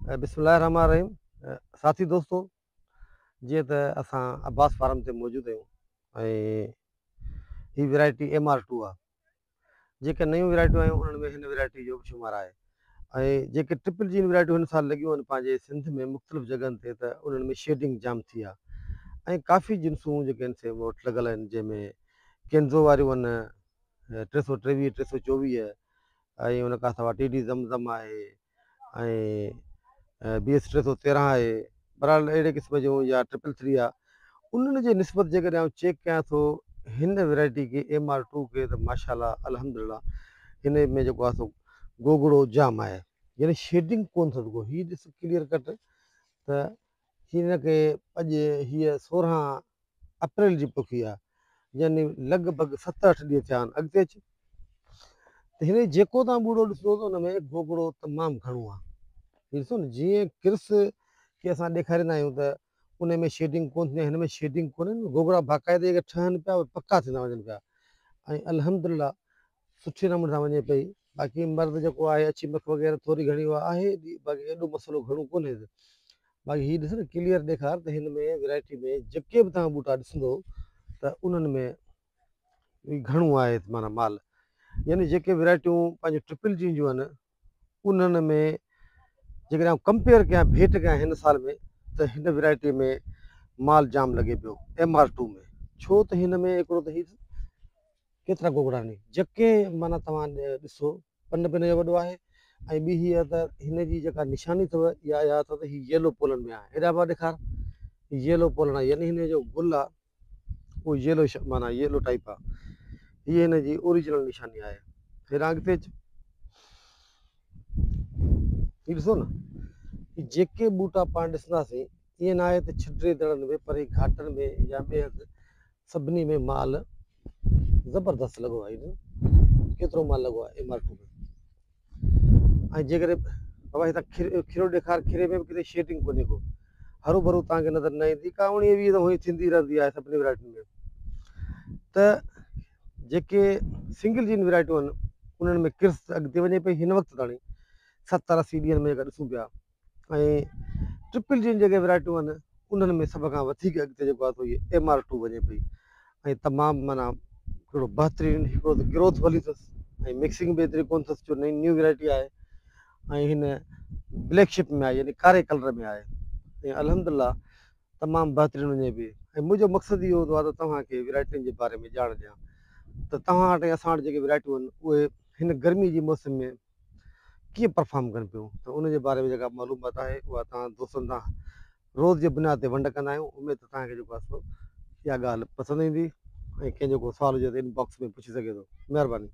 بسم الله الرحمٰن الرحيم ساٿي دوستو جيئن ته اسان عباس فارم تي موجود آهيون ۽ هي ورائٽي ايم آر ٽو آهي جيڪي نيون ورائٽيون آيون انهن ۾ هن ورائٽي جو به شمار آهي ۽ جيڪي ٽرپل جين ورائٽيون هن سال لڳيون آهن پنهنجي سنڌ ۾ مختلف جڳهن تي ته انهن ۾ شيڊنگ جام ٿي آهي ۽ ڪافي جنسون جيڪي آهن سي مون وٽ لڳل آهن جنهن ۾ ڪينزو واريون آهن 323 324 ۽ ان کان سواء ٽي ڊي زم زم آهي ۽ بي ايس 313 آهي بهرحال اهڙي قسم جون يا ٽرپل ٿري آهي انهن جي نسبت جيڪڏهن آئون چيڪ ڪيان ٿو هن ورائٽي کي ايم آر ٽو کي ته ماشاء الله الحمد لله هن ۾ جيڪو آهي سو گوگڙو جام آهي يعني شيڊنگ ڪون اٿس ڪو هي ڏس ڪليئر ڪٽ ته هن کي اڄ هيء 16 اپريل جي پوکي آهي يعني لڳ ڀڳ ست اٺ ڏينهن ٿيا آهن اڳتي اچ ته هن جيڪو تان ٻوڙو ڏسندو ته ان ۾ گوگڙو تمام گهڻو آهي هي ڏسو نه جيئن ڪرس کي اسان ڏيکاريندا آهيون ته ان ۾ شيڊنگ ڪون ٿيندي هن ۾ شيڊنگ ڪونهي گوگڙا باقاعدي جيڪي ٺهن پيا اهي پڪا ٿيندا وڃن پيا ۽ الحمد لله سٺي نموني سان وڃي پئي باقي مرض جيڪو آهي اڇي مک وغيره ٿوري گهڻي اها آهي باقي ايڏو مسئلو گهڻو ڪونهي باقي هي ڏس نه ڪليئر ڏيکار ته هن ۾ ورائٽي ۾ جيڪي به توهان ٻوٽا ڏسندو ته انهن ۾ گهڻو آهي معنيٰ مال يعني جيڪي ورائٽيون پنهنجو ٽرپل جين جون آهن انهن ۾ جيڪڏهن آئون ڪمپيئر ڪيان ڀيٽ ڪيان هن سال ۾ ته هن ورائٽي ۾ مال جام لڳي پيو ايم آر ٽو ۾ ڇو ته هن ۾ هڪڙو ته هي ڪيترا گوگڙا آهن جيڪي معنيٰ توهان ڏسو پن به هن جو وڏو آهي ۽ ٻي هيء ته هن جي جيڪا نشاني اٿو اها اها اٿو ته هي ييلو پولن ۾ آهي هيڏانهن به ڏيکار هي ييلو پولن آهي يعني هن جو گل آهي اهو ييلو معنيٰ ييلو ٽائپ آهي هيء هن جي اوريجنل نشاني آهي هيڏانهن اڳتي اچ هي ڏسو نه هي جيڪي ٻوٽا پاڻ ڏسنداسين ائين نه آهي ته ڇڊري دڙن ۾ پر هي گهاٽن ۾ يا ٻئي هنڌ سڀني ۾ مال زبردست لڳو آهي ڪيترو مال لڳو آهي ايم آر ٽو ۾ ۽ جيڪڏهن بابا هتان کيرو ڏيکار کيري ۾ به ڪٿي شيڊنگ ڪونهي ڪو هرو ڀرو توهان کي نظر نه ايندي ڪا 19 20 ته هونئن ٿيندي رهندي آهي سڀني ورائٽين ۾ ته جيڪي سنگل جين ورائٽيون آهن انهن ۾ ڪرس اڳتي وڃي پئي هن وقت تاڻي 70 80 ڏينهن ۾ جيڪا ڏسون پيا ۽ ٽرپل جين جيڪي ورائٽيون آهن انهن ۾ سڀ کان وڌيڪ اڳتي جيڪو آهي سو هي ايم آر ٽو وڃي پئي ۽ تمام معنيٰ هڪڙو بهترين هڪڙو ته گروٿ ڀلي اٿس ۽ مڪسنگ به ايتري ڪونه اٿس جو نئين نيو ورائٽي آهي ۽ هن بليڪ شپ ۾ آهي يعني ڪاري ڪلر ۾ آهي ۽ الحمد لله تمام بهترين وڃي پئي ۽ منهنجو مقصد اهو هوندو آهي ته توهان کي ورائٽين جي باري ۾ ڄاڻ ڏيان ته توهان وٽ ۽ اسان وٽ جيڪي ورائٽيون آهن اهي هن گرمي جي موسم ۾ ڪيئن پرفارم ڪن پيون ته ان جي باري ۾ جيڪا معلومات آهي اها توهان دوستن سان روز جي بنياد تي ونڊ ڪندا آهيون اميد ته توهان کي جيڪو آهي سو اها ڳالهه پسند ايندي ۽ ڪنهن جو ڪو سوال هجي ته ان باڪس ۾ پڇي سگهي ٿو مهرباني.